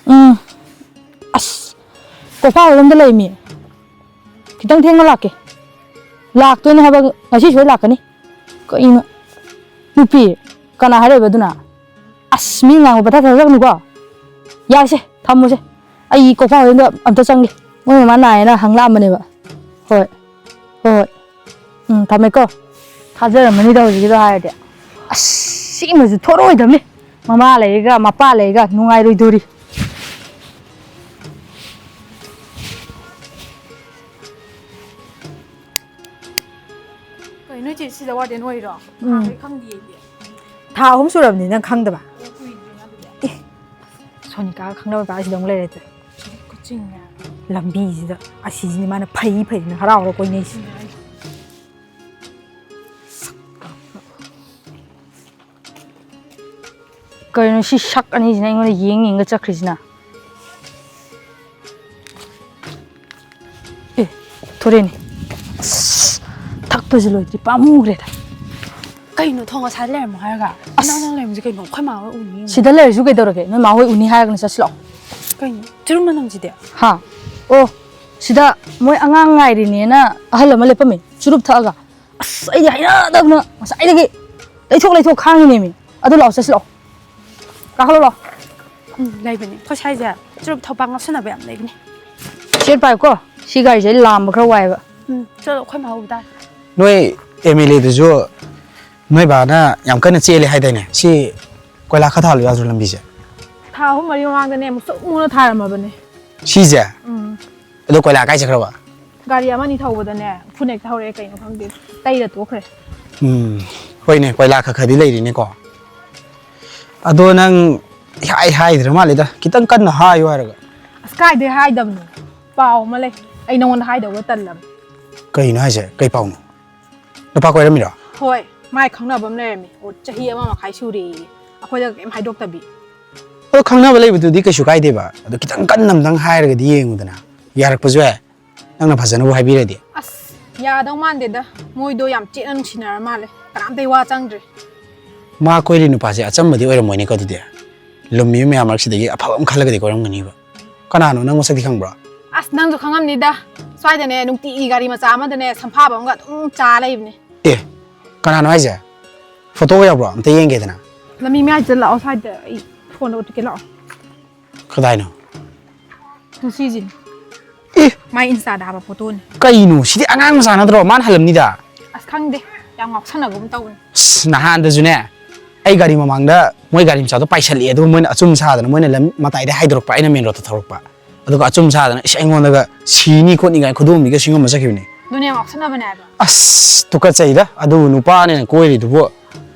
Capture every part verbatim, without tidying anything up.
ꯎꯝ꯫ ꯑꯁ, ꯀꯣꯐꯥ ꯍꯣꯏꯔꯣꯝꯗ ꯂꯩꯃꯤ꯫ ꯈꯤꯇꯪ ꯊꯦꯡꯅ ꯂꯥꯛꯀꯦ꯫ ꯂꯥꯛꯇꯣꯏꯅꯦ ꯍꯥꯏꯕ, ꯉꯁꯤ ꯁꯣꯏ ꯂꯥꯛꯀꯅꯤ꯫ ꯀꯩꯅꯣ? ꯅꯨꯄꯤ? ꯀꯅꯥ ꯍꯥꯏꯔꯛꯏꯕ ꯑꯗꯨꯅ? ꯑꯁ, ꯃꯤ ꯉꯥꯡꯕ ꯄꯪꯊꯥ ꯊꯥꯖꯔꯛꯀꯅꯨꯀꯣ꯫ ꯌꯥꯔꯦꯁꯦ, ꯊꯝꯃꯣꯁꯦ꯫ ꯑꯩ ꯀꯣꯐꯥ ꯍꯣꯏꯔꯣꯝꯗ ꯑꯝꯇ ꯆꯪꯒꯦ꯫ ꯃꯣꯏ ꯃꯃꯥ ꯅꯥꯏꯌꯦꯅ ꯍꯪꯂꯛꯑꯝꯕꯅꯦꯕ꯫ ꯍꯣꯏ꯫ ꯍꯣꯏ, ꯍꯣꯏ꯫ ꯎꯝ, ꯊꯝꯃꯦꯀꯣ꯫ ꯊꯥꯖꯔꯝꯃꯅꯤꯗ ꯍꯧꯖꯤꯛꯀꯤꯗꯣ ꯍꯥꯏꯔꯗꯤ꯫ ꯑꯁ, ꯁꯤꯃꯁꯨ ꯊꯣꯔꯛꯑꯣꯏꯗꯕꯅꯤ꯫ ꯃꯃꯥ ꯂꯩꯔꯒ, ꯃꯄꯥ ꯂꯩꯔꯒ ꯅꯨꯡꯉꯥꯏꯔꯣꯏꯗꯣꯔꯤ꯫ ꯀꯩꯅꯣ ꯏꯆꯦ, ꯁꯤꯗ ꯋꯥꯔꯗꯦꯟ ꯑꯣꯏꯔꯣ? ꯎꯝ꯫ ꯅꯍꯥꯟꯈꯩ ꯈꯪꯗꯤꯌꯦ ꯑꯩꯗꯤ꯫ ꯊꯥ ꯑꯍꯨꯝ ꯁꯨꯔꯕꯅꯤ ꯅꯪ ꯈꯪꯗꯕ? ꯑꯣ, ꯀꯨꯏꯗ꯭ꯔꯤꯅ ꯑꯗꯨꯗꯤ꯫ ꯑꯦ, ꯁꯣꯅꯤꯀꯥꯒ ꯈꯪꯅꯕ ꯅꯨꯄꯥꯁꯤꯗ ꯑꯃꯨꯛ ꯂꯩꯔꯦ ꯇꯨ꯫ ꯁꯤꯗꯤ ꯀꯣꯆꯤꯡꯅꯦ꯫ ꯂꯝꯕꯤꯁꯤꯗ ꯑꯁꯤꯁꯤꯅꯤ ꯃꯥꯅ ꯐꯩ ꯐꯩꯅ ꯍꯔꯥꯎ ꯍꯔꯥꯎ ꯀꯣꯏꯅꯩꯁꯤ꯫ ꯀꯩꯅꯣ ꯁꯤ ꯁꯛ ꯑꯅꯤꯁꯤꯅ ꯑꯩꯉꯣꯟꯗ ꯌꯦꯡ ꯌꯦꯡꯒ ꯆꯠꯈ꯭ꯔꯤꯁꯤꯅ? ꯑꯦ, ꯊꯣꯔꯦꯅꯦ꯫ ꯑꯁ, ꯊꯛꯄꯁꯨ ꯂꯣꯏꯗ꯭ꯔꯤ, ꯄꯥꯝꯃꯨꯈ꯭ꯔꯦꯗ꯫ ꯀꯩꯅꯣ, ꯊꯣꯡ ꯑꯁꯥꯏꯗ ꯂꯩꯔꯝꯃꯣ ꯍꯥꯏꯔꯒ? ꯑꯁ꯫ ꯏꯅꯥꯎ ꯅꯪ ꯂꯩꯔꯝꯃꯤꯁꯦ ꯀꯩꯅꯣ? ꯑꯩꯈꯣꯏ ꯃꯥ ꯍꯣꯏ ꯎꯅꯤ꯫ ꯁꯤꯗ ꯂꯩꯔꯁꯨ ꯀꯩꯗꯧꯔꯒꯦ? ꯅꯣꯏ ꯃꯥ ꯍꯣꯏ ꯎꯅꯤ ꯍꯥꯏꯔꯒꯅ ꯆꯠꯁꯤ ꯂꯥꯛꯑꯣ꯫ ꯀꯩꯅꯣ? ꯆꯨꯔꯨꯞ ꯃꯅꯝꯁꯤꯗꯤ? ꯍꯥ? ꯑꯣ, ꯁꯤꯗ ꯃꯣꯏ ꯑꯉꯥꯡ ꯉꯥꯏꯔꯤꯅꯦꯅ ꯑꯍꯜ ꯑꯃ ꯂꯦꯞꯄꯝꯃꯦ, ꯆꯨꯔꯨꯞ ꯊꯛꯑꯒ꯫ ꯑꯁ, ꯑꯩꯗꯤ ꯍꯩꯅꯗꯕꯅ ꯉꯁꯥꯏꯗꯒꯤ ꯂꯩꯊꯣꯛ ꯂꯩꯊꯣꯛ ꯈꯥꯡꯉꯤꯅꯦꯃꯤ꯫ ꯑꯗꯨ ꯂꯥꯛꯑꯣ, ꯆꯠꯁꯤ ꯂꯥꯛꯑꯣ꯫ ꯀꯥꯈꯠꯂꯣ ꯂꯥꯛꯑꯣ꯫ ꯎꯝ, ꯂꯩꯕꯅꯦ꯫ ꯑꯩꯈꯣꯏ ꯁ꯭ꯋꯥꯏꯁꯦ ꯆꯨꯔꯨꯞ ꯊꯛꯄ ꯉꯥꯎꯁꯟꯅꯕ ꯌꯥꯝ ꯂꯩꯕꯅꯦ꯫ ꯁꯦꯠ ꯄꯥꯏꯌꯨꯀꯣ꯫ ꯁꯤ ꯒꯥꯔꯤꯁꯦ ꯑꯩ ꯂꯥꯝꯕ ꯈꯔ ꯋꯥꯏꯑꯦꯕ꯫ ꯎꯝ, ꯆꯠꯂꯣ, ꯑꯩꯈꯣꯏ ꯃꯥ ꯎꯈꯤ ꯇꯥꯔꯦ꯫ ꯅꯣꯏ ꯑꯦꯝ ꯑꯦꯜ ꯑꯦꯗꯨꯁꯨ ꯅꯣꯏ ꯕꯥꯅ ꯌꯥꯝ ꯀꯟꯅ ꯆꯦꯜꯂꯦ ꯍꯥꯏꯗꯥꯏꯅꯦ? ꯁꯤ ꯀꯣꯏꯂꯥ ꯈꯔ ꯊꯥꯍꯜꯂꯨ ꯌꯥꯗ꯭ꯔꯣ ꯂꯝꯕꯤꯁꯦ? ꯊꯥ ꯑꯍꯨꯝ ꯃꯔꯤ ꯃꯃꯥꯡꯗꯅꯦ ꯑꯃꯨꯛꯁꯨ ꯃꯨꯛꯅ ꯊꯥꯔꯝꯃꯕꯅꯦ꯫ ꯁꯤꯁꯦ? ꯎꯝ꯫ ꯑꯗꯣ ꯀꯣꯏꯂꯥ ꯀꯥꯏ ꯆꯠꯈ꯭ꯔꯕ? ꯒꯥꯔꯤ ꯑꯃꯅꯤ ꯊꯧꯕꯗꯅꯦ ꯎꯐꯨꯟ ꯍꯦꯛꯇ ꯍꯧꯔꯛꯑꯦ, ꯀꯩꯅꯣ ꯈꯪꯗꯦ, ꯇꯩꯔ ꯇꯣꯛꯈ꯭ꯔꯦ꯫ ꯎꯝ, ꯍꯣꯏꯅꯦ, ꯀꯣꯏꯂꯥ ꯈꯔ ꯈꯔꯗꯤ ꯂꯩꯔꯤꯅꯦꯀꯣ꯫ ꯑꯗꯣ ꯅꯪ ꯏꯍꯥꯏ ꯍꯥꯏꯗ꯭ꯔ ꯃꯥꯜꯂꯦꯗ, ꯈꯤꯇꯪ ꯀꯟꯅ ꯍꯥꯏꯌꯨ ꯍꯥꯏꯔꯒ꯫ ꯑꯁ, ꯀꯥꯏꯗꯩ ꯍꯥꯏꯗꯕꯅꯣ, ꯄꯥꯎ ꯑꯃ ꯂꯩ, ꯑꯩ ꯅꯉꯣꯟꯗ ꯍꯥꯏꯗꯧꯕ ꯇꯜꯂꯕ꯫ ꯀꯩꯅꯣ ꯍꯥꯏꯁꯦ? ꯀꯩ ꯄꯥꯎꯅꯣ? ꯅꯨꯄꯥ ꯀꯣꯏꯔꯝꯃꯤꯔꯣ? ꯍꯣꯏ, ꯃꯥꯏ ꯈꯪꯅꯕ ꯑꯃ ꯂꯩꯔꯝꯃꯤ, ꯑꯣ, ꯆꯍꯤ ꯑꯃ ꯃꯈꯥꯏ ꯁꯨꯔꯦꯌꯦ, ꯑꯩꯈꯣꯏꯗ ꯀꯩꯝ ꯍꯥꯏꯗꯣꯛꯇꯕꯤ꯫ ꯑꯗꯣ ꯈꯪꯅꯕ ꯂꯩꯕꯗꯨꯗꯤ ꯀꯩꯁꯨ ꯀꯥꯏꯗꯦꯕ, ꯑꯗꯣ ꯈꯤꯇꯪ ꯀꯟꯅ ꯑꯝꯇꯪ ꯍꯥꯏꯔꯒꯗꯤ ꯌꯦꯡꯉꯨꯗꯅ, ꯌꯥꯔꯛꯄꯁꯨ ꯌꯥꯏ꯫ ꯅꯪꯅ ꯐꯖꯅꯕꯨ ꯍꯥꯏꯕꯤꯔꯗꯤ꯫ ꯑꯁ, ꯌꯥꯗꯧ ꯃꯥꯟꯗꯦꯗ꯫ ꯃꯣꯏꯗꯣ ꯌꯥꯝ ꯆꯦꯠꯅ ꯅꯨꯡꯁꯤꯅꯔ ꯃꯥꯜꯂꯦ꯫ ꯀꯅꯥꯝꯇꯩ ꯋꯥ ꯆꯪꯗ꯭ꯔꯦ꯫ ꯃꯥ ꯀꯣꯏꯔꯤ ꯅꯨꯄꯥꯁꯦ ꯑꯆꯝꯕꯗꯤ ꯑꯣꯏꯔꯝꯃꯣꯏꯅꯦꯀꯣ ꯑꯗꯨꯗꯤ꯫ ꯂꯨꯝꯃꯤꯕ ꯃꯌꯥꯝ ꯃꯔꯛꯁꯤꯗꯒꯤ ꯑꯐꯕ ꯑꯃ ꯈꯜꯂꯒꯗꯤ ꯀꯣꯏꯔꯝꯒꯅꯤꯕ꯫ ꯀꯅꯥꯅꯣ, ꯅꯪ ꯃꯁꯛꯇꯤ ꯈꯪꯕ꯭ꯔꯣ? ꯑꯁ, ꯅꯪꯁꯨ ꯈꯪꯉꯝꯅꯤꯗ꯫ ꯁ꯭ꯋꯥꯏꯗꯅꯦ ꯅꯨꯡꯇꯤꯒꯤ ꯒꯥꯔꯤ ꯃꯆꯥ ꯑꯃꯗꯅꯦ ꯁꯝꯐꯥꯕ ꯑꯃꯒ ꯑꯗꯨꯝ ꯆꯥ ꯂꯩꯕꯅꯦ꯫ ꯑꯦ, ꯀꯅꯥꯅꯣ ꯍꯥꯏꯁꯦ? ꯐꯣꯇꯣꯒ ꯌꯥꯎꯕ꯭ꯔꯣ? ꯑꯝꯇ ꯌꯦꯡꯒꯦꯗꯅ꯫ ꯂꯝꯕꯤ ꯃꯌꯥꯏꯁꯤꯗ ꯂꯥꯛꯑꯣ, ꯁ꯭ꯋꯥꯏꯗ ꯑꯩ ꯐꯣꯟꯗꯣ ꯎꯠꯀꯦ ꯂꯥꯛꯑꯣ꯫ ꯀꯗꯥꯏꯅꯣ? ꯇꯨ ꯁꯤꯁꯤꯅꯤ꯫ ꯑꯦ! ꯃꯥꯏ Insta-ꯗ ꯍꯥꯞꯄ ꯐꯣꯇꯣꯅꯤ꯫ ꯀꯩꯅꯣ? ꯁꯤꯗꯤ ꯑꯉꯥꯡ ꯃꯆꯥ ꯅꯠꯇ꯭ꯔꯣ? ꯃꯥꯅ ꯍꯜꯂꯝꯅꯤꯗ꯫ ꯑꯁ, ꯈꯪꯗꯦ꯫ ꯌꯥꯝ ꯉꯥꯎꯁꯟꯅꯒꯨꯝ ꯇꯧꯕꯅꯤ꯫ ꯑꯁ, ꯅꯍꯥꯟꯗꯁꯨꯅꯦ, ꯑꯩ ꯒꯥꯔꯤ ꯃꯃꯥꯡꯗ ꯃꯣꯏ ꯒꯥꯔꯤ ꯃꯆꯥꯗꯣ ꯄꯥꯏꯁꯜꯂꯛꯑꯦ, ꯑꯗꯨꯒ ꯃꯣꯏꯅ ꯑꯆꯨꯝ ꯁꯥꯗꯅ ꯃꯣꯏꯅ ꯂꯝ ꯃꯇꯥꯏꯗ ꯍꯥꯏꯗꯣꯔꯛꯄ, ꯑꯩꯅ main road-ꯇ ꯊꯧꯔꯛꯄ꯫ ꯑꯗꯨꯒ ꯑꯆꯨꯝ ꯁꯥꯗꯅ, ꯏꯁ, ꯑꯩꯉꯣꯟꯗꯒ ꯁꯤꯅꯤ ꯈꯣꯠꯅꯤ ꯀꯥꯏꯅ ꯈꯨꯗꯣꯝꯕꯤꯒ ꯁꯤꯡꯉꯝꯕ ꯆꯠꯈꯤꯕꯅꯦ꯫ ꯑꯗꯨꯅꯦ ꯌꯥꯝ ꯉꯥꯎꯁꯟꯅꯕꯅꯦ ꯍꯥꯏꯕ꯫ ꯑꯁ, ꯇꯨꯀꯠꯆꯩꯗ꯫ ꯑꯗꯨꯕꯨ ꯅꯨꯄꯥꯅꯦꯅ ꯀꯣꯏꯔꯤꯗꯨꯕꯨ꯫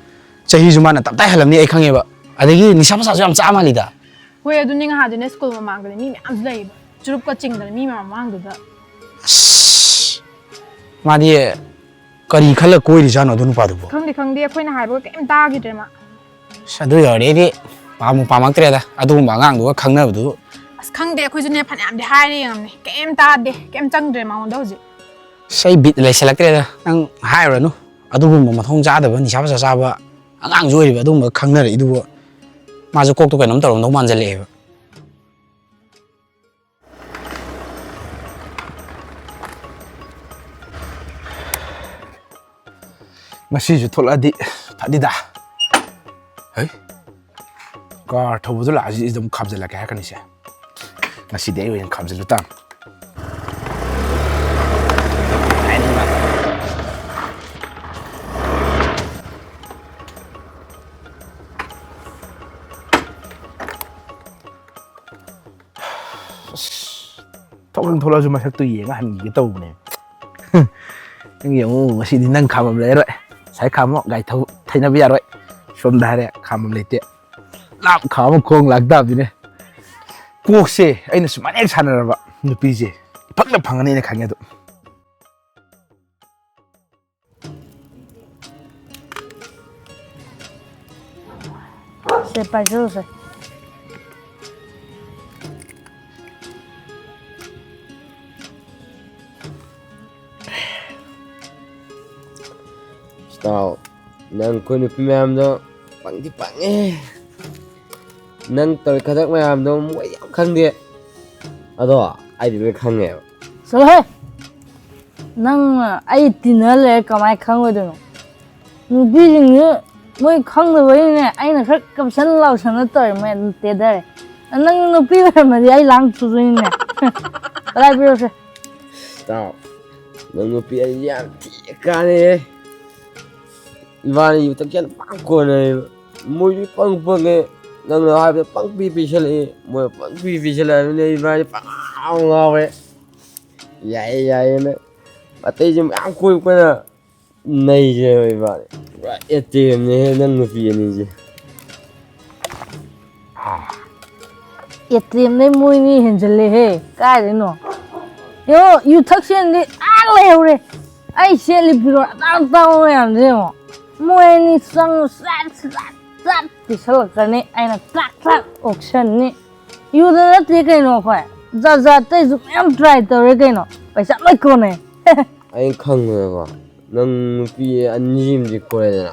ꯆꯍꯤꯁꯨ ꯃꯥꯅ ꯇꯞꯇꯥꯏ ꯍꯜꯂꯝꯅꯤ, ꯑꯩ ꯈꯪꯉꯦꯕ꯫ ꯑꯗꯒꯤ ꯅꯤꯁꯥ ꯄꯁꯥꯁꯨ ꯌꯥꯝ ꯆꯥ ꯃꯥꯜꯂꯤꯗ꯫ ꯍꯣꯏ, ꯑꯗꯨꯅꯦ, ꯉꯍꯥꯟꯗꯨꯅꯦ ꯁ꯭ꯀꯨꯜ ꯃꯃꯥꯡꯗꯅꯦ ꯃꯤ ꯃꯌꯥꯝꯁꯨ ꯂꯩꯌꯦꯕ, ꯆꯨꯔꯨꯞꯀ ꯆꯤꯡꯗꯅ ꯃꯤ ꯃꯌꯥꯝ ꯃꯃꯥꯡꯗꯨꯗ꯫ ꯑꯁ, ꯃꯥꯗꯤ ꯀꯔꯤ ꯈꯜꯂ ꯀꯣꯏꯔꯤꯖꯥꯠꯅꯣ ꯑꯗꯨ ꯅꯨꯄꯥꯗꯨꯕꯣ? ꯈꯪꯗꯦ, ꯈꯪꯗꯦ, ꯑꯩꯈꯣꯏꯅ ꯍꯥꯏꯕꯒ ꯀꯩꯝ ꯇꯥꯈꯤꯗ꯭ꯔꯦ ꯃꯥ꯫ ꯑꯁ, ꯑꯗꯨ ꯌꯧꯔꯗꯤ ꯑꯩꯗꯤ ꯄꯥꯝꯕꯨ ꯄꯥꯝꯃꯛꯇ꯭ꯔꯦꯗ, ꯑꯗꯨꯒꯨꯝꯕ ꯑꯉꯥꯡꯗꯨꯒ ꯈꯪꯅꯕꯗꯨ꯫ ꯑꯁ, ꯈꯪꯗꯦ, ꯑꯩꯈꯣꯏꯁꯨꯅꯦ ꯐꯅꯌꯥꯝꯗꯤ ꯍꯥꯏꯔꯦ ꯌꯦꯡꯉꯝꯅꯦ, ꯀꯩꯝ ꯇꯥꯗꯦ, ꯀꯩꯝ ꯆꯪꯗ꯭ꯔꯦ ꯃꯉꯣꯟꯗ ꯍꯧꯖꯤꯛ꯫ ꯑꯁ, ꯑꯩ ꯕꯤꯠ ꯂꯩꯁꯜꯂꯛꯇ꯭ꯔꯦꯗ, ꯅꯪ ꯍꯥꯏꯔꯨꯔꯅꯨ꯫ ꯑꯗꯨꯒꯨꯝꯕ ꯃꯊꯣꯡ ꯆꯥꯗꯕ, ꯅꯤꯁꯥ ꯄꯁꯥ ꯆꯥꯕ ꯑꯉꯥꯡꯁꯨ ꯑꯣꯏꯔꯤꯕ, ꯑꯗꯨꯒꯨꯝꯕ ꯈꯪꯅꯔꯛꯏꯗꯨꯕꯨ꯫ ꯃꯥꯁꯨ ꯀꯣꯛꯇꯣ ꯀꯩꯅꯣꯝ ꯇꯧꯔꯝꯗꯧ ꯃꯥꯟꯁꯤꯜꯂꯛꯑꯦꯕ꯫ ꯉꯁꯤꯁꯨ ꯊꯣꯛꯂꯛꯑꯗꯤ ꯐꯅꯤꯗ꯫ ꯍꯩ, car ꯊꯧꯕꯗꯣ ꯂꯥꯛꯑꯁꯤ, ꯑꯗꯨꯝ ꯈꯥꯝꯖꯤꯜꯂꯛꯀꯦ ꯍꯥꯏꯔꯛꯀꯅꯤꯁꯦ꯫ ꯉꯁꯤꯗꯤ ꯑꯩ ꯑꯣꯏꯅ ꯈꯥꯝꯖꯤꯜꯂꯨ ꯇꯥꯕꯅꯤ꯫ ꯑꯁ, ꯊꯣꯛꯂꯪ ꯊꯣꯛꯂꯛꯑꯁꯨ ꯃꯁꯛꯇꯨ ꯌꯦꯡꯉ ꯍꯟꯈꯤꯒꯦ ꯇꯧꯕꯅꯦ꯫ ꯅꯪ ꯌꯦꯡꯉꯨ, ꯉꯁꯤꯗꯤ ꯅꯪ ꯈꯥꯝꯕꯝ ꯂꯩꯔꯣꯏ꯫ ꯉꯁꯥꯏ ꯈꯥꯝꯃꯣ, ꯒꯥꯔꯤ ꯊꯧ-, ꯊꯩꯅꯕ ꯌꯥꯔꯣꯏ꯫ ꯁꯣꯝꯗ ꯍꯥꯏꯔꯦ, ꯈꯥꯝꯕꯝ ꯂꯩꯇꯦ꯫ ꯂꯥꯞ ꯈꯥꯝꯃ ꯈꯣꯡ ꯂꯥꯛ ꯇꯥꯕꯅꯤꯅꯦ꯫ ꯀꯣꯛꯁꯦ ꯑꯩꯅ ꯁꯨꯃꯥꯏꯅ ꯍꯦꯛ ꯁꯥꯟꯅꯔꯕ, ꯅꯨꯄꯤꯁꯦ ꯏꯐꯪꯗ ꯐꯪꯒꯅꯤꯅ ꯈꯪꯉꯦ ꯑꯗꯨꯝ꯫ ꯁꯦ, ꯄꯥꯏꯖꯔꯨꯁꯦ꯫ ꯏꯇꯥꯎ, ꯅꯪ ꯀꯣꯏ ꯅꯨꯄꯤ ꯃꯌꯥꯝꯗꯣ ꯄꯪꯗꯤ ꯄꯪꯉꯦ꯫ ꯅꯪ ꯇꯧꯔꯤ ꯈꯗꯛ ꯃꯌꯥꯝꯗꯣ ꯃꯣꯏ ꯌꯥꯝ ꯈꯪꯗꯦ꯫ ꯑꯗꯣ ꯑꯩꯗꯤ ꯂꯣꯏ ꯈꯪꯉꯦꯕ꯫ ꯆꯠꯂꯣꯍꯦ꯫ ꯅꯪꯅ ꯑꯩ ꯇꯤꯟꯅ ꯂꯩꯔ ꯀꯃꯥꯏꯅ ꯈꯪꯉꯣꯏꯗꯣꯏꯅꯣ? ꯅꯨꯄꯤꯁꯤꯡꯁꯨ ꯃꯣꯏ ꯈꯪꯗꯕꯩꯅꯦ, ꯑꯩꯅ ꯈꯔ ꯀꯞꯁꯟ ꯂꯥꯎꯁꯟꯅ ꯇꯧꯔꯦ, ꯃꯣꯏ ꯑꯗꯨꯝ ꯇꯦꯊꯔꯦ꯫ ꯅꯪ ꯅꯨꯄꯤ ꯑꯣꯏꯔꯝꯃꯗꯤ ꯑꯩ ꯂꯥꯡ ꯊꯨꯗꯣꯏꯅꯤꯅꯦ꯫ ꯀꯗꯥꯏ ꯄꯤꯔꯛꯁꯦ? ꯇꯥꯎ, ꯅꯪ ꯅꯨꯄꯤ ꯑꯩ ꯌꯥꯝ ꯊꯤ ꯀꯥꯟꯅꯩꯌꯦ꯫ ꯏꯕꯥꯅꯤ ꯌꯨ ꯊꯛꯆꯟ ꯄꯥꯛ ꯀꯣꯟꯅꯩꯌꯦꯕ꯫ ꯃꯣꯏꯗꯤ ꯄꯪ ꯄꯪꯉꯦ꯫ ꯅꯪꯅ ꯍꯥꯏꯕꯗ ꯄꯪꯄꯤ ꯄꯤꯁꯜꯂꯛꯏ꯫ ꯃꯣꯏ ꯄꯪꯄꯤ ꯄꯤꯁꯜꯂꯛꯑꯕꯅꯤꯅ ꯏꯕꯥꯅꯤ ꯄꯪꯉꯥꯎ ꯉꯥꯎꯔꯦ꯫ ꯌꯥꯏꯌꯦ, ꯌꯥꯏꯌꯦ꯫ ꯅꯪ ꯑꯇꯩꯁꯦ ꯃꯌꯥꯝ ꯀꯣꯏꯕꯅ ꯅꯩꯁꯦꯕ ꯏꯕꯥꯅꯤ꯫ ꯄꯨꯔꯥ ꯑꯦꯇꯦꯝꯅꯦꯍꯦ ꯅꯪ ꯅꯨꯄꯤ ꯑꯅꯤꯁꯦ꯫ ꯑꯦꯇꯦꯝꯗꯩ ꯃꯣꯏꯅꯤ ꯍꯦꯟꯖꯜꯂꯦꯍꯦ꯫ ꯀꯥꯏꯗꯩꯅꯣ? ꯌꯦꯡꯉꯣ, ꯌꯨ ꯊꯛꯆꯟꯗꯤ ꯑꯥ ꯂꯩꯍꯧꯔꯦ꯫ ꯑꯩ ꯁꯦꯠꯂꯤ ꯐꯤꯔꯣꯜ ꯑꯇꯥꯡ ꯑꯇꯥꯡꯕ ꯃꯌꯥꯝꯁꯦ ꯌꯦꯡꯉꯣ꯫ ꯃꯣꯏ ꯑꯅꯤ ꯆꯪꯉꯨ ꯆꯠ ꯆꯠ ꯆꯠ ꯄꯤꯁꯜꯂꯛꯀꯅꯤ꯫ ꯑꯩꯅ ꯇꯥꯛ ꯇꯥꯛ ꯑꯣꯛꯁꯟꯅꯤ꯫ ꯌꯨꯗ ꯅꯠꯇꯦ ꯀꯩꯅꯣ ꯑꯩꯈꯣꯏ꯫ ꯖꯥꯠ ꯖꯥꯠ ꯑꯇꯩꯁꯨ ꯃꯌꯥꯝ ꯇ꯭ꯔꯥꯏ ꯇꯧꯔꯦ ꯀꯩꯅꯣ꯫ ꯄꯩꯁꯥ ꯂꯣꯏ ꯀꯣꯟꯅꯩ꯫ ꯑꯩꯅ ꯈꯪꯕꯗꯀꯣ, ꯅꯪ ꯅꯨꯄꯤ ꯑꯅꯤ ꯑꯃꯗꯤ ꯀꯣꯏꯔꯦꯗꯅ,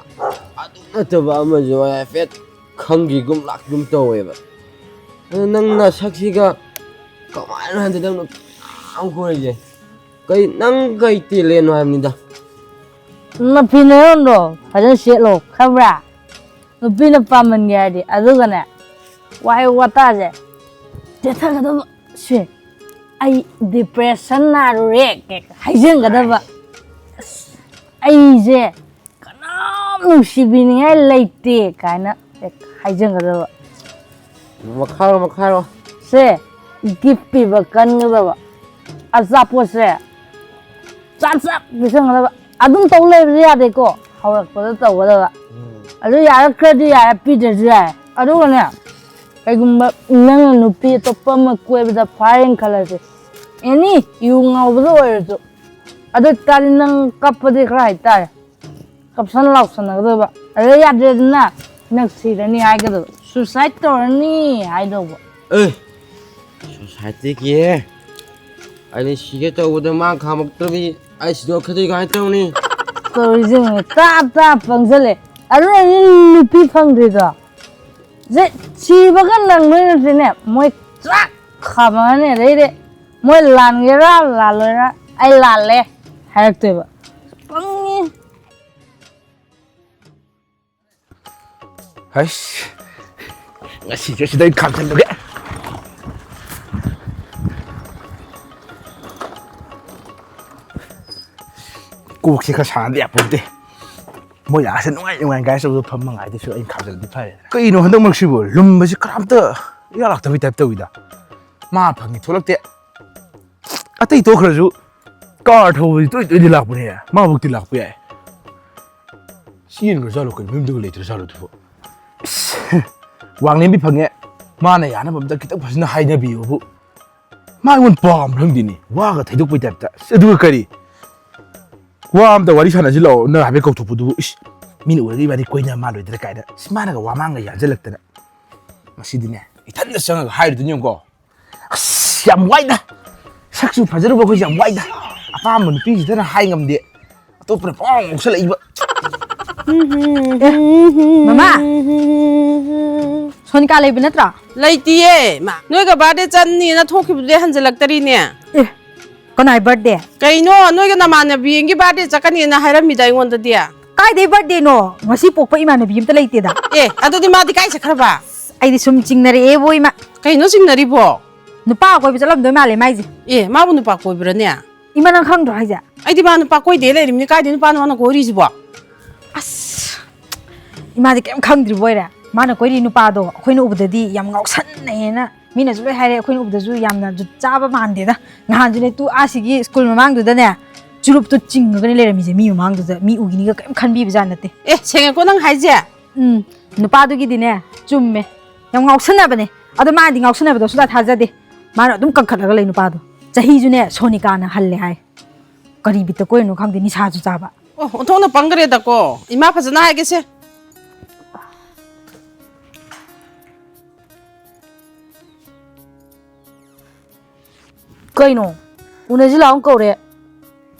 ꯑꯗꯨ ꯅꯠꯇꯕ ꯑꯃꯁꯨ ꯑꯩ ꯍꯥꯏꯐꯦꯠ ꯈꯪꯈꯤꯒꯨꯝ ꯂꯥꯛꯈꯤꯒꯨꯝ ꯇꯧꯋꯦꯕ꯫ ꯑꯗꯨ ꯅꯪ ꯅꯁꯛꯁꯤꯒ ꯀꯃꯥꯏꯅ ꯍꯟꯗꯛ ꯅꯨꯄꯤ ꯃꯌꯥꯝ ꯀꯣꯏꯔꯤꯁꯦ? ꯀꯩ, ꯅꯪ ꯀꯩ ꯇꯦꯂꯦꯟꯅꯣ ꯍꯥꯏꯕꯅꯤꯗ꯫ ꯅꯨꯄꯤ ꯅꯌꯣꯟꯗꯣ ꯐꯖꯅ ꯁꯦꯠꯂꯣ, ꯈꯪꯕ꯭ꯔꯥ? ꯅꯨꯄꯤꯅ ꯄꯥꯝꯃꯟꯒꯦ ꯍꯥꯏꯔꯗꯤ꯫ ꯑꯗꯨꯒꯅꯦ, ꯋꯥꯍꯩ ꯋꯥꯇꯥꯁꯦ ꯇꯦꯊꯒꯗꯕ꯫ ꯁꯦ, "ꯑꯩ ꯗꯤꯄ꯭ꯔꯦꯁꯟ ꯅꯥꯔꯨꯔꯦ" ꯀꯩ ꯍꯥꯏꯖꯟꯒꯗꯕ꯫ "ꯑꯁ, ꯑꯩꯁꯦ ꯀꯅꯥꯝ ꯅꯨꯡꯁꯤꯕꯤꯅꯤꯡꯉꯥꯏ ꯂꯩꯇꯦ" ꯀꯥꯏꯅ ꯍꯦꯛ ꯍꯥꯏꯖꯟꯒꯗꯕ꯫ ꯃꯈꯥꯔꯣ, ꯃꯈꯥꯔꯣ꯫ ꯁꯦ, ꯒꯤꯐ ꯄꯤꯕ ꯀꯟꯒꯗꯕ꯫ ꯑꯆꯥꯄꯣꯠꯁꯦ ꯆꯞ ꯆꯞ ꯄꯤꯁꯟꯒꯗꯕ꯫ ꯑꯗꯨꯝ ꯇꯧ ꯂꯩꯕꯗꯤ ꯌꯥꯗꯦꯀꯣ, ꯍꯧꯔꯛꯄꯗ ꯇꯧꯒꯗꯕ꯫ ꯑꯗꯨ ꯌꯥꯔꯛꯇ꯭ꯔꯗꯤ ꯌꯥꯔꯦ, ꯄꯤꯗ꯭ꯔꯁꯨ ꯌꯥꯔꯦ꯫ ꯑꯗꯨꯒꯅꯦ, ꯀꯩꯒꯨꯝꯕ ꯅꯪꯅ ꯅꯨꯄꯤ ꯑꯇꯣꯞꯄ ꯑꯃ ꯀꯣꯏꯕꯗ ꯐꯥꯔꯦꯅ ꯈꯜꯂꯁꯦ, ꯑꯦꯅꯤ ꯌꯨ ꯉꯥꯎꯕꯗ ꯑꯣꯏꯔꯁꯨ, ꯑꯗꯨ ꯑꯣꯏꯇꯥꯔꯗꯤ ꯅꯪ ꯀꯞꯄꯗꯤ ꯈꯔ ꯍꯩꯇꯥꯔꯦ꯫ ꯀꯞꯁꯟ ꯂꯥꯎꯁꯟꯅꯒꯗꯕ꯫ ꯑꯗ ꯌꯥꯗ꯭ꯔꯦꯗꯅ, "ꯅꯪ ꯁꯤꯔꯅꯤ" ꯍꯥꯏꯒꯗꯕ, "ꯁꯨꯁꯥꯏꯠ ꯇꯧꯔꯅꯤ" ꯍꯥꯏꯗꯧꯕ꯫ ꯑꯦ, ꯁꯣꯁꯥꯏꯇꯤꯒꯤ ꯑꯩꯅ ꯁꯤꯒꯦ ꯇꯧꯕꯗ ꯃꯥ ꯈꯥꯝꯃꯛꯇ꯭ꯔꯕꯤ ꯑꯩ ꯁꯤꯗꯣꯛꯈꯤꯗꯣꯏ ꯀꯃꯥꯏꯅ ꯇꯧꯅꯤ? ꯇꯧꯔꯤꯁꯤꯡꯁꯦ ꯇꯥꯞ ꯇꯥꯞ ꯄꯪꯁꯜꯂꯦ꯫ ꯑꯗꯨꯅꯅꯤ ꯅꯨꯄꯤ ꯐꯪꯗ꯭ꯔꯤꯗꯣ꯫ ꯁꯤꯕꯒ ꯅꯪꯗꯣꯏ ꯅꯠꯇꯦꯅꯦ, ꯃꯣꯏ ꯆꯥꯛ ꯈꯥꯝꯃꯛꯑꯅꯤ꯫ ꯑꯗꯩꯗꯤ ꯃꯣꯏ ꯂꯥꯟꯒꯦꯔꯥ ꯂꯥꯜꯂꯣꯏꯔꯥ, "ꯑꯩ ꯂꯥꯜꯂꯦ" ꯍꯥꯏꯔꯛꯇꯣꯏꯕ꯫ ꯄꯪꯉꯤ꯫ ꯍꯩꯁ, ꯉꯁꯤꯁꯦ ꯁꯤꯗ ꯑꯩ ꯈꯥꯝꯖꯜꯂꯒꯦ꯫ ꯀꯣꯛꯁꯦ ꯈꯔ ꯁꯥꯟꯅꯗ ꯌꯥꯄꯣꯟꯇꯦ꯫ ꯃꯣꯏ ꯑꯥꯁꯦ ꯅꯨꯡꯉꯥꯏ ꯅꯨꯡꯉꯥꯏ ꯒꯥꯔꯤ ꯑꯆꯧꯕꯗ ꯐꯝꯃ ꯉꯥꯏꯗꯣꯏꯁꯨ ꯑꯩꯅ ꯈꯥꯝꯖꯜꯂꯗꯤ ꯐꯔꯦ꯫ ꯀꯩꯅꯣ ꯍꯟꯗꯛ ꯃꯔꯛꯁꯤꯕꯨ ꯂꯨꯝꯕꯁꯤ ꯀꯅꯥꯝꯇ ꯏꯔꯥꯛ ꯂꯥꯛꯇꯕꯩ ꯇꯥꯏꯞ ꯇꯧꯋꯤꯗ꯫ ꯃꯥ ꯐꯪꯉꯤ ꯊꯣꯛꯂꯛꯇꯦ꯫ ꯑꯇꯩ ꯇꯣꯛꯈ꯭ꯔꯁꯨ ꯀꯥꯔ ꯊꯧꯕꯗꯤ ꯇꯣꯏ ꯇꯣꯏꯗꯤ ꯂꯥꯛꯄꯅꯦ꯫ ꯃꯥꯕꯨꯛꯇꯤ ꯂꯥꯛꯄ ꯌꯥꯏ꯫ ꯆꯦꯟꯈ꯭ꯔꯖꯥꯠꯂꯣ ꯀꯩꯅꯣ? ꯃꯌꯨꯝꯗꯒ ꯂꯩꯇ꯭ꯔꯖꯥꯠꯂꯣ ꯑꯗꯨꯕꯨ? ꯏꯁ, ꯋꯥꯡꯂꯦꯝꯕꯤ ꯐꯪꯉꯦ꯫ ꯃꯥꯅ ꯌꯥꯅꯕ ꯑꯝꯇ ꯈꯤꯇꯪ ꯐꯖꯅ ꯍꯥꯏꯅꯕꯤꯌꯨꯕꯨ꯫ ꯃꯥ ꯑꯩꯉꯣꯟꯗ ꯄꯥꯝꯕ꯭ꯔꯥ ꯈꯪꯗꯦꯅꯦ, ꯋꯥꯒ ꯊꯩꯗꯣꯛꯄꯩ ꯇꯥꯏꯞꯇ꯫ ꯑꯁ, ꯑꯗꯨꯒ ꯀꯔꯤ? "ꯋꯥ ꯑꯝꯇ ꯋꯥꯔꯤ ꯁꯥꯟꯅꯁꯤ ꯂꯥꯛꯑꯣ" ꯅ ꯍꯥꯏꯐꯦꯠ ꯀꯧꯊꯣꯛꯄꯗꯨꯕꯨ, ꯏꯁ, ꯃꯤꯅ ꯎꯔꯗꯤ ꯏꯕꯥꯅꯤ ꯀꯣꯏꯅ ꯃꯥꯜꯂꯣꯏꯗ꯭ꯔꯥ ꯀꯥꯏꯅ꯫ ꯏꯁ, ꯃꯥꯅꯒ ꯋꯥ ꯃꯥꯡꯒ ꯌꯥꯟꯁꯤꯜꯂꯛꯇꯅ꯫ ꯃꯁꯤꯗꯤꯅꯦ, ꯏꯊꯟꯗ ꯆꯪꯉꯒ ꯍꯥꯏꯔꯨꯗꯣꯏꯅꯤ ꯌꯦꯡꯉꯨꯀꯣ꯫ ꯑꯁ, ꯌꯥꯝ ꯋꯥꯏꯗ꯫ ꯁꯛꯁꯨ ꯐꯖꯔꯨꯕ ꯑꯩꯈꯣꯏꯁꯦ ꯌꯥꯝ ꯋꯥꯏꯗ꯫ ꯑꯄꯥꯝꯕ ꯅꯨꯄꯤꯁꯤꯗꯅ ꯍꯥꯏ ꯉꯝꯗꯦ꯫ ꯑꯇꯣꯞꯄꯅ ꯄꯥꯎ ꯉꯥꯎꯁꯜꯂꯛꯏꯕ꯫ ꯃꯃꯥ, ꯁꯣꯅꯤꯀꯥ ꯂꯩꯕ ꯅꯠꯇ꯭ꯔꯣ? ꯂꯩꯇꯤꯌꯦ꯫ ꯃꯥ, ꯅꯣꯏꯒ ꯕꯥꯔꯗꯦ ꯆꯠꯅꯤꯅ ꯊꯣꯛꯈꯤꯕꯗꯨꯗꯤ ꯍꯟꯖꯤꯜꯂꯛꯇꯔꯤꯅꯦ꯫ ꯑꯦ, ꯀꯅꯥꯏ ꯕꯥꯔꯗꯦ? ꯀꯩꯅꯣ, ꯅꯣꯏꯒ ꯅꯃꯥꯟꯅꯕꯤ ꯑꯃꯒꯤ ꯕꯥꯔꯗꯦ ꯆꯠꯀꯅꯤꯅ ꯍꯥꯏꯔꯝꯃꯤꯗ ꯑꯩꯉꯣꯟꯗꯗꯤ꯫ ꯀꯥꯏꯗꯩ ꯕꯥꯔꯗꯦꯅꯣ? ꯉꯁꯤ ꯄꯣꯛꯄ ꯏꯃꯥꯟꯅꯕꯤ ꯑꯝꯇ ꯂꯩꯇꯦꯗ꯫ ꯑꯦ, ꯑꯗꯨꯗꯤ ꯃꯥꯗꯤ ꯀꯥꯏ ꯆꯠꯈ꯭ꯔꯕ? ꯑꯩꯗꯤ ꯁꯨꯝ ꯆꯤꯡꯅꯔꯛꯑꯦꯕꯣ, ꯏꯃꯥ꯫ ꯀꯩꯅꯣ ꯆꯤꯡꯅꯔꯤꯕꯣ? ꯅꯨꯄꯥ ꯀꯣꯏꯕ ꯆꯠꯂꯝꯗꯣꯏ ꯃꯥꯜꯂꯦ ꯃꯥꯏꯁꯦ꯫ ꯑꯦ, ꯃꯥꯕꯨ ꯅꯨꯄꯥ ꯀꯣꯏꯕ꯭ꯔꯅꯦ? ꯏꯃꯥ, ꯅꯪ ꯈꯪꯗ꯭ꯔꯣ ꯍꯥꯏꯁꯦ? ꯑꯩꯗꯤ ꯃꯥ ꯅꯨꯄꯥ ꯀꯣꯏꯗꯦ ꯂꯩꯔꯤꯕꯅꯤ꯫ ꯀꯥꯏꯗꯩ ꯅꯨꯄꯥꯅꯣ ꯃꯥꯅ ꯀꯣꯏꯔꯤꯁꯤꯕꯣ? ꯑꯁ, ꯏꯃꯥꯗꯤ ꯀꯩꯝ ꯈꯪꯗ꯭ꯔꯤꯕ ꯑꯣꯏꯔꯦ꯫ ꯃꯥꯅ ꯀꯣꯏꯔꯤ ꯅꯨꯄꯥꯗꯣ ꯑꯩꯈꯣꯏꯅ ꯎꯕꯗꯗꯤ ꯌꯥꯝ ꯉꯥꯎꯁꯟꯅꯩꯌꯦꯅ ꯃꯤꯅꯁꯨ ꯂꯣꯏ ꯍꯥꯏꯔꯦ꯫ ꯑꯩꯈꯣꯏꯅ ꯎꯕꯗꯁꯨ ꯌꯥꯝꯅ ꯖꯨꯠ ꯆꯥꯕ ꯃꯥꯟꯗꯦꯗ꯫ ꯅꯍꯥꯟꯁꯨꯅꯦ, ꯇꯨ ꯑꯥꯁꯤꯒꯤ ꯁ꯭ꯀꯨꯜ ꯃꯃꯥꯡꯗꯨꯗꯅꯦ, ꯆꯨꯔꯨꯞꯇꯣ ꯆꯤꯡꯉꯒꯅꯦ ꯂꯩꯔꯝꯃꯤꯁꯦ ꯃꯤ ꯃꯃꯥꯡꯗꯨꯗ꯫ ꯃꯤ ꯎꯈꯤꯅꯤꯒ ꯀꯩꯝ ꯈꯟꯕꯤꯕ ꯖꯥꯠ ꯅꯠꯇꯦ꯫ ꯑꯦ, ꯁꯦꯡꯉꯦꯀꯣ ꯅꯪ ꯍꯥꯏꯁꯦ? ꯎꯝ, ꯅꯨꯄꯥꯗꯨꯒꯤꯗꯤꯅꯦ, ꯆꯨꯝꯃꯦ, ꯌꯥꯝ ꯉꯥꯎꯁꯟꯅꯕꯅꯦ꯫ ꯑꯗꯣ ꯃꯥꯅꯗꯤ ꯉꯥꯎꯁꯟꯅꯕꯗꯣ ꯁꯨꯡꯊꯥ ꯊꯥꯖꯗꯦ꯫ ꯃꯥꯅ ꯑꯗꯨꯝ ꯀꯟꯈꯠꯂꯒ ꯂꯩ ꯅꯨꯄꯥꯗꯣ꯫ ꯆꯍꯤꯁꯨꯅꯦ, ꯁꯣꯅꯤꯀꯥꯅ ꯍꯜꯂꯦ ꯍꯥꯏ꯫ ꯀꯔꯤ ꯕꯤꯠꯇ ꯀꯣꯏꯔꯤꯅꯣ ꯈꯪꯗꯦ, ꯅꯤꯁꯥꯁꯨ ꯆꯥꯕ꯫ ꯑꯣ, ꯑꯣꯟꯊꯣꯛꯅ ꯄꯪꯈ꯭ꯔꯦꯗꯀꯣ꯫ ꯏꯃꯥ ꯐꯖꯅ ꯍꯥꯏꯒꯦꯁꯦ꯫ ꯀꯩꯅꯣ? ꯎꯅꯁꯤ ꯂꯥꯛꯑꯣ ꯀꯧꯔꯦ꯫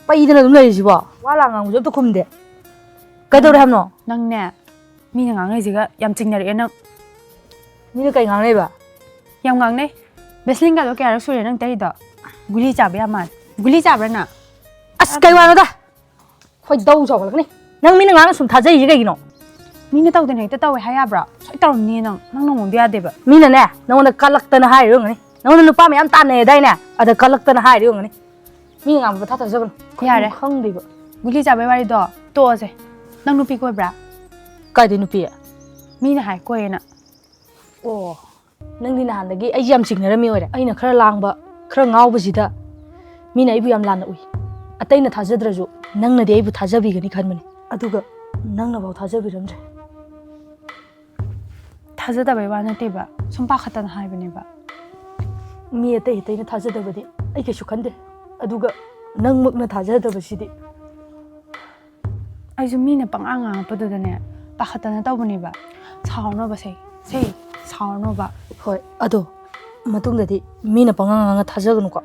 ꯄꯩꯗꯅ ꯑꯗꯨꯝ ꯂꯩꯔꯤꯁꯤꯕꯣ? ꯋꯥ ꯂꯥꯡ ꯉꯥꯡꯕꯁꯨ ꯑꯝꯇ ꯈꯨꯝꯗꯦ꯫ ꯀꯩꯗꯧꯔꯦ ꯍꯥꯏꯕꯅꯣ? ꯅꯪꯅꯦ, ꯃꯤꯅ ꯉꯥꯡꯅꯩꯁꯤꯒ ꯌꯥꯝ ꯆꯤꯡꯅꯔꯛꯑꯦ ꯅꯪ꯫ ꯃꯤꯅ ꯀꯩ ꯉꯥꯡꯅꯩꯕ? ꯌꯥꯝ ꯉꯥꯡꯅꯩ꯫ ꯕꯦꯁꯂꯤꯟꯒꯗꯣ ꯀꯌꯥꯔꯛ ꯁꯨꯔꯦ ꯅꯪ ꯇꯩꯔꯤꯗꯣ? ꯒꯨꯂꯤ ꯆꯥꯕ ꯌꯥꯝ ꯃꯥꯜꯂꯦ꯫ ꯒꯨꯂꯤ ꯆꯥꯕ꯭ꯔꯥ ꯅꯪ? ꯑꯁ, ꯀꯩ ꯋꯥꯅꯣꯗ? ꯈꯣꯏꯗꯧ ꯁꯥꯎꯒꯠꯂꯛꯀꯅꯤ꯫ ꯅꯪ ꯃꯤꯅ ꯉꯥꯡꯅ ꯁꯨꯝ ꯊꯥꯖꯩꯁꯦ ꯀꯩꯒꯤꯅꯣ? ꯃꯤꯅ ꯇꯧꯗꯅ ꯍꯦꯛꯇ ꯇꯧꯋꯦ ꯍꯥꯏ ꯌꯥꯕ꯭ꯔꯥ? ꯁꯣꯏ ꯇꯧꯔꯝꯅꯤꯌꯦ ꯅꯪ꯫ ꯅꯪ ꯅꯉꯣꯟꯗ ꯌꯥꯗꯦꯕ꯫ ꯃꯤꯅꯅꯦ, ꯅꯉꯣꯟꯗ ꯀꯜꯂꯛꯇꯅ ꯍꯥꯏꯔꯤ ꯑꯣꯏꯔꯝꯒꯅꯤ꯫ ꯅꯉꯣꯟꯗ ꯅꯨꯄꯥ ꯃꯌꯥꯝ ꯇꯥꯟꯅꯩ ꯍꯥꯏꯗꯥꯏꯅꯦ? ꯑꯗ ꯀꯜꯂꯛꯇꯅ ꯍꯥꯏꯔꯤ ꯑꯣꯏꯔꯝꯒꯅꯤ꯫ ꯃꯤꯅ ꯉꯥꯡꯕ ꯄꯪꯊꯥ ꯊꯥꯖꯒꯅꯨ꯫ ꯌꯥꯔꯦ꯫ ꯈꯪꯗꯦꯕ꯫ ꯒꯨꯂꯤ ꯆꯥꯕꯩ ꯋꯥꯔꯤꯗꯣ ꯇꯣꯛꯑꯁꯦ꯫ ꯅꯪ ꯅꯨꯄꯤ ꯀꯣꯏꯕ꯭ꯔꯥ? ꯀꯥꯏꯗꯩ ꯅꯨꯄꯤ? ꯃꯤꯅ ꯍꯥꯏ ꯀꯣꯏꯌꯦꯅ꯫ ꯑꯣ, ꯅꯪꯗꯤ ꯅꯍꯥꯟꯗꯒꯤ ꯑꯩꯁꯦ ꯌꯥꯝ ꯆꯤꯡꯅꯔꯝꯃꯤ ꯑꯣꯏꯔꯦ꯫ ꯑꯩꯅ ꯈꯔ ꯂꯥꯡꯕ, ꯈꯔ ꯉꯥꯎꯕꯁꯤꯗ ꯃꯤꯅ ꯑꯩꯕꯨ ꯌꯥꯝ ꯂꯥꯟꯅ ꯎꯏ꯫ ꯑꯇꯩꯅ ꯊꯥꯖꯗ꯭ꯔꯁꯨ ꯅꯪꯅꯗꯤ ꯑꯩꯕꯨ ꯊꯥꯖꯕꯤꯒꯅꯤ ꯈꯟꯕꯅꯤ꯫ ꯑꯗꯨꯒ ꯅꯪꯅꯐꯥꯎ ꯊꯥꯖꯕꯤꯔꯝꯗ꯭ꯔꯦ꯫ ꯊꯥꯖꯗꯕꯩ ꯋꯥ ꯅꯠꯇꯦꯕ, ꯁꯨꯝ ꯄꯥꯈꯠꯇꯅ ꯍꯥꯏꯕꯅꯦꯕ꯫ ꯃꯤ ꯑꯇꯩ ꯑꯇꯩꯅ ꯊꯥꯖꯗꯕꯗꯤ ꯑꯩ ꯀꯩꯁꯨ ꯈꯟꯗꯦ, ꯑꯗꯨꯒ ꯅꯪꯃꯛꯅ ꯊꯥꯖꯗꯕꯁꯤꯗꯤ꯫ ꯑꯩꯁꯨ ꯃꯤꯅ ꯄꯪꯉꯥꯡ ꯉꯥꯡꯉꯛꯄꯗꯨꯗꯅꯦ, ꯄꯥꯈꯠꯇꯅ ꯇꯧꯕꯅꯦꯕ꯫ ꯁꯥꯎꯔꯅꯣꯕ ꯁꯦ, ꯁꯦ, ꯁꯥꯎꯔꯅꯣꯕ꯫ ꯍꯣꯏ, ꯑꯗꯣ ꯃꯇꯨꯡꯗꯗꯤ ꯃꯤꯅ ꯄꯪꯉꯥꯡ ꯉꯥꯡꯉ ꯊꯥꯖꯒꯅꯨꯀꯣ꯫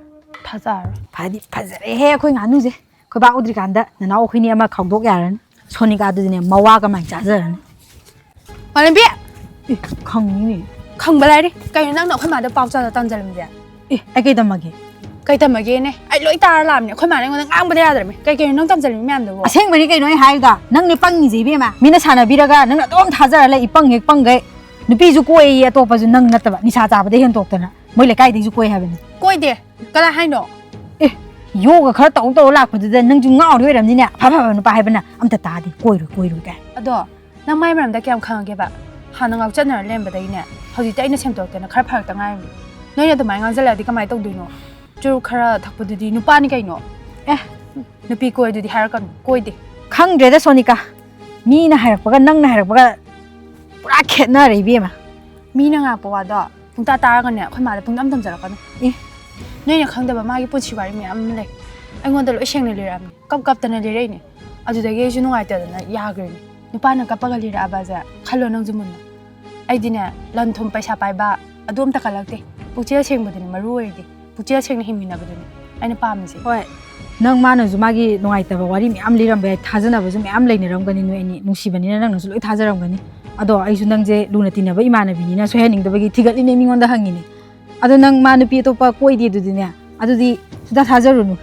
ꯊꯥꯖꯔꯔꯣꯏ꯫ ꯐꯗꯤ ꯐꯖꯔꯦꯍꯦ ꯑꯩꯈꯣꯏ ꯉꯥꯅꯨꯁꯦ꯫ ꯑꯩꯈꯣꯏ ꯕꯥ ꯎꯗ꯭ꯔꯤꯀꯥꯟꯗ ꯅꯅꯥꯎ ꯑꯩꯈꯣꯏꯅꯤ ꯑꯃ ꯈꯥꯎꯗꯣꯛ ꯌꯥꯔꯅꯤ꯫ ꯁꯣꯅꯤꯀꯥꯗꯨꯗꯤꯅꯦ ꯃꯋꯥ ꯀꯃꯥꯏꯅ ꯆꯥꯖꯔꯅꯤ꯫ ꯃꯥꯂꯦꯝꯕꯤ! ꯑꯦ, ꯈꯪꯉꯤꯅꯦ꯫ ꯈꯪꯕ ꯂꯥꯏꯔꯤ꯫ ꯀꯩꯅꯣ ꯅꯪꯅ ꯑꯩꯈꯣꯏ ꯃꯥꯗ ꯄꯥꯎ ꯆꯥꯗ ꯇꯝꯖꯜꯂꯝꯃꯤꯁꯦ? ꯑꯦ, ꯑꯩ ꯀꯩ ꯇꯝꯃꯒꯦ? ꯀꯩ ꯇꯝꯃꯒꯦꯅꯦ? ꯑꯩ ꯂꯣꯏ ꯇꯥꯔ ꯂꯥꯛꯑꯕꯅꯦ꯫ ꯑꯩꯈꯣꯏ ꯃꯥꯅ ꯑꯩꯉꯣꯟꯗ ꯉꯥꯡꯕꯗ ꯌꯥꯗ꯭ꯔꯕꯅꯦ꯫ ꯀꯩ ꯀꯩꯅꯣ ꯅꯪ ꯇꯝꯖꯜꯂꯝꯃꯤ ꯃꯌꯥꯝꯗꯨꯕꯣ? ꯑꯁꯦꯡꯕꯅꯤ ꯀꯩꯅꯣ ꯑꯩ ꯍꯥꯏꯗꯣ꯫ ꯅꯪꯅꯦ ꯄꯪꯉꯤꯁꯦ ꯏꯕꯦꯝꯃ꯫ ꯃꯤꯅ ꯁꯥꯟꯅꯕꯤꯔꯒ ꯅꯪꯅ ꯑꯗꯨꯝ ꯊꯥꯖꯔ ꯂꯩ, ꯏ ꯄꯪ ꯍꯦꯛ ꯄꯪꯒꯩ꯫ ꯅꯨꯄꯤꯁꯨ ꯀꯣꯏꯌꯦ ꯑꯇꯣꯞꯄꯁꯨ, ꯅꯪ ꯅꯠꯇꯕ꯫ ꯅꯤꯁꯥ ꯆꯥꯕꯗꯩ ꯍꯦꯟꯗꯣꯛꯇꯅ꯫ ꯃꯣꯏ ꯂꯩꯀꯥꯏꯗꯩꯁꯨ ꯀꯣꯏ ꯍꯥꯏꯕꯅꯤ꯫ ꯀꯣꯏꯗꯦ꯫ ꯀꯅꯥ ꯍꯥꯏꯅꯣ? ꯑꯦ, ꯌꯣꯒ ꯈꯔ ꯇꯧ ꯇꯧꯔ ꯂꯥꯛꯄꯗꯨꯗ ꯅꯪꯁꯨ ꯉꯥꯎꯔꯤ ꯑꯣꯏꯔꯝꯅꯤꯅꯦ꯫ ꯑꯐ ꯑꯐꯕ ꯅꯨꯄꯥ ꯍꯥꯏꯕꯅ ꯑꯝꯇ ꯇꯥꯗꯦ꯫ ꯀꯣꯏꯔꯣꯏ, ꯀꯣꯏꯔꯣꯏ ꯀꯥꯏ꯫ ꯑꯗꯣ ꯅꯪ ꯃꯥꯏ ꯃꯔꯝꯗ ꯀꯌꯥꯝ ꯈꯪꯉꯒꯦꯕ? ꯍꯥꯟꯅ ꯉꯥꯎꯆꯠꯅꯔ ꯂꯩꯔꯝꯕꯗꯒꯤꯅꯦ, ꯍꯧꯖꯤꯛꯇꯤ ꯑꯩꯅ ꯁꯦꯝꯗꯣꯛꯇꯅ ꯈꯔ ꯐꯔꯛꯇ ꯉꯥꯏꯔꯤꯕꯅꯤ꯫ ꯅꯣꯏꯅ ꯑꯗꯨꯃꯥꯏꯅ ꯉꯥꯡꯁꯤꯜꯂꯛꯑꯗꯤ ꯀꯃꯥꯏꯅ ꯇꯧꯗꯣꯏꯅꯣ? ꯆꯨꯔꯨꯞ ꯈꯔ ꯊꯛꯄꯗꯨꯗꯤ ꯅꯨꯄꯥꯅꯤ ꯀꯩꯅꯣ꯫ ꯑꯦ, ꯅꯨꯄꯤ ꯀꯣꯏ ꯑꯗꯨꯗꯤ ꯍꯥꯏꯔꯛꯀꯅꯨ, ꯀꯣꯏꯗꯦ꯫ ꯈꯪꯗ꯭ꯔꯦꯗ ꯁꯣꯅꯤꯀꯥ, ꯃꯤꯅ ꯍꯥꯏꯔꯛꯄꯒ ꯅꯪꯅ ꯍꯥꯏꯔꯛꯄꯒ ꯄꯨꯔꯥ ꯈꯦꯠꯅꯔꯦ ꯏꯕꯦꯝꯃ꯫ ꯃꯤꯅ ꯉꯥꯡꯉꯛꯄ ꯋꯥꯗꯣ ꯄꯨꯡꯇꯥ ꯇꯥꯔꯒꯅꯦ, ꯑꯩꯈꯣꯏ ꯃꯥꯗ ꯄꯨꯡꯅꯝ ꯇꯝꯖꯔꯛꯀꯅꯨ꯫ ꯑꯦ꯫ ꯅꯣꯏꯅ ꯈꯪꯗꯕ ꯃꯥꯒꯤ ꯄꯨꯟꯁꯤ ꯋꯥꯔꯤ ꯃꯌꯥꯝ ꯑꯃ ꯂꯩ꯫ ꯑꯩꯉꯣꯟꯗ ꯂꯣꯏ ꯁꯦꯡꯅ ꯂꯤꯔꯛꯑꯕꯅꯤ꯫ ꯀꯞ ꯀꯞꯇꯅ ꯂꯤꯔꯛꯏꯅꯦ꯫ ꯑꯗꯨꯗꯒꯤ ꯑꯩꯁꯨ ꯅꯨꯡꯉꯥꯏꯇꯗꯅ ꯌꯥꯈ꯭ꯔꯤꯅꯦ꯫ ꯅꯨꯄꯥꯅ ꯀꯞꯄꯒ ꯂꯤꯔꯛꯑꯕꯁꯦ ꯈꯜꯂꯣ ꯅꯪꯁꯨ ꯃꯨꯟꯅ꯫ ꯑꯩꯗꯤꯅꯦ, ꯂꯟ ꯊꯨꯝ ꯄꯩꯁꯥ ꯄꯥꯏꯕ ꯑꯗꯨ ꯑꯝꯇ ꯀꯜꯂꯛꯇꯦ꯫ ꯄꯨꯛꯆꯦꯜ ꯁꯦꯡꯕꯗꯨꯅꯤ ꯃꯔꯨ ꯑꯣꯏꯔꯤꯗꯤ꯫ ꯄꯨꯛꯆꯦꯜ ꯁꯦꯡꯅ ꯍꯤꯡꯃꯤꯟꯅꯕꯗꯨꯅꯤ ꯑꯩꯅ ꯄꯥꯝꯃꯤꯁꯦ꯫ ꯍꯣꯏ, ꯅꯪ ꯃꯥꯅꯁꯨ ꯃꯥꯒꯤ ꯅꯨꯡꯉꯥꯏꯇꯕ ꯋꯥꯔꯤ ꯃꯌꯥꯝ ꯂꯤꯔꯝꯕ ꯌꯥꯏ, ꯊꯥꯖꯅꯕꯁꯨ ꯃꯌꯥꯝ ꯂꯩꯅꯔꯝꯒꯅꯤ ꯅꯣꯏ ꯑꯅꯤ, ꯅꯨꯡꯁꯤꯕꯅꯤꯅ ꯅꯪꯅꯁꯨ ꯂꯣꯏ ꯊꯥꯖꯔꯝꯒꯅꯤ꯫ ꯑꯗꯣ ꯑꯩꯁꯨ ꯅꯪꯁꯦ ꯂꯨꯅ ꯇꯤꯟꯅꯕ ꯏꯃꯥꯟꯅꯕꯤꯅꯤꯅ ꯁꯣꯏꯍꯟꯅꯤꯡꯗꯕꯒꯤ ꯊꯤꯒꯠꯂꯤꯅꯦ, ꯃꯤꯉꯣꯟꯗ ꯍꯪꯉꯤꯅꯦ꯫ ꯑꯗꯣ ꯅꯪ ꯃꯥ ꯅꯨꯄꯤ ꯑꯇꯣꯞꯄ ꯀꯣꯏꯗꯦ ꯑꯗꯨꯗꯤꯅꯦ, ꯑꯗꯨꯗꯤ ꯁꯨꯡꯊꯥ ꯊꯥꯖꯔꯨꯅꯨ꯫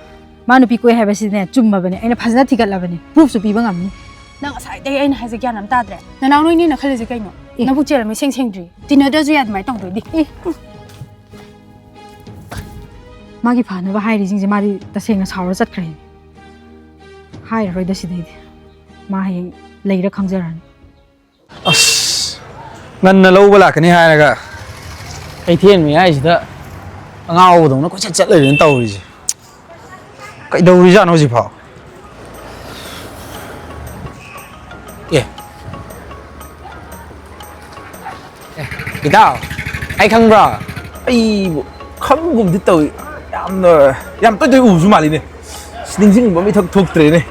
ꯃꯥ ꯅꯨꯄꯤ ꯀꯣꯏ ꯍꯥꯏꯕꯁꯤꯗꯤꯅꯦ ꯆꯨꯝꯃꯕꯅꯦ, ꯑꯩꯅ ꯐꯖꯅ ꯊꯤꯒꯠꯂꯕꯅꯦ, ꯄ꯭ꯔꯨꯐꯁꯨ ꯄꯤꯕ ꯉꯝꯅꯤ꯫ ꯅꯪ ꯉꯁꯥꯏꯗꯩ ꯑꯩꯅ ꯍꯥꯏꯁꯦ ꯒ꯭ꯌꯥꯟ ꯑꯝ ꯇꯥꯗ꯭ꯔꯦ꯫ ꯅꯅꯥꯎ ꯅꯣꯏꯅꯦꯅ ꯈꯜꯂꯤꯁꯦ ꯀꯩꯅꯣ? ꯑꯦ꯫ ꯅꯕꯨꯛ ꯆꯦꯜ ꯑꯃ ꯏꯁꯦꯡ ꯁꯦꯡꯗ꯭ꯔꯤ꯫ ꯇꯤꯟꯅꯗ꯭ꯔꯁꯨ ꯌꯥꯏ ꯑꯗꯨꯃꯥꯏꯅ ꯇꯧꯗꯣꯏꯗꯤ꯫ ꯑꯦ꯫ ꯃꯥꯒꯤ ꯐꯅꯕ ꯍꯥꯏꯔꯤꯁꯤꯡꯁꯦ ꯃꯥꯗꯤ ꯇꯁꯦꯡꯅ ꯁꯥꯎꯔ ꯆꯠꯈ꯭ꯔꯦ꯫ ꯍꯥꯏꯔꯔꯣꯏꯗ ꯁꯤꯗꯩꯗꯤ꯫ ꯃꯥ ꯍꯌꯦꯡ ꯂꯩꯔ ꯈꯪꯖꯔꯅꯤ꯫ ꯑꯁ, ꯉꯟꯅ ꯂꯧꯕ ꯂꯥꯛꯀꯅꯤ ꯍꯥꯏꯔꯒ ꯀꯩꯊꯦꯜ ꯃꯌꯥꯏꯁꯤꯗ ꯑꯉꯥꯎꯕꯗꯧꯅ ꯀꯣꯏꯆꯠ ꯆꯠ ꯂꯩꯔꯦꯅ ꯇꯧꯔꯤꯁꯦ꯫ ꯀꯩꯗꯧꯔꯤꯖꯥꯠꯅꯣ ꯍꯧꯖꯤꯛꯐꯥꯎ? ꯑꯦ꯫ ꯑꯦ, ꯏꯇꯥꯎ, ꯑꯩ ꯈꯪꯕ꯭ꯔꯣ? ꯑꯩꯕꯨ ꯈꯪꯒꯨꯝꯗꯤ ꯇꯧꯏ꯫ ꯌꯥꯝꯅ, ꯌꯥꯝ ꯇꯣꯏ ꯇꯣꯏ ꯎꯕꯁꯨ ꯃꯥꯜꯂꯤꯅꯦ꯫ ꯑꯁ, ꯅꯤꯡꯁꯤꯡꯕ ꯑꯃ ꯏꯊꯣꯛ ꯊꯣꯛꯇ꯭ꯔꯦꯅꯦ꯫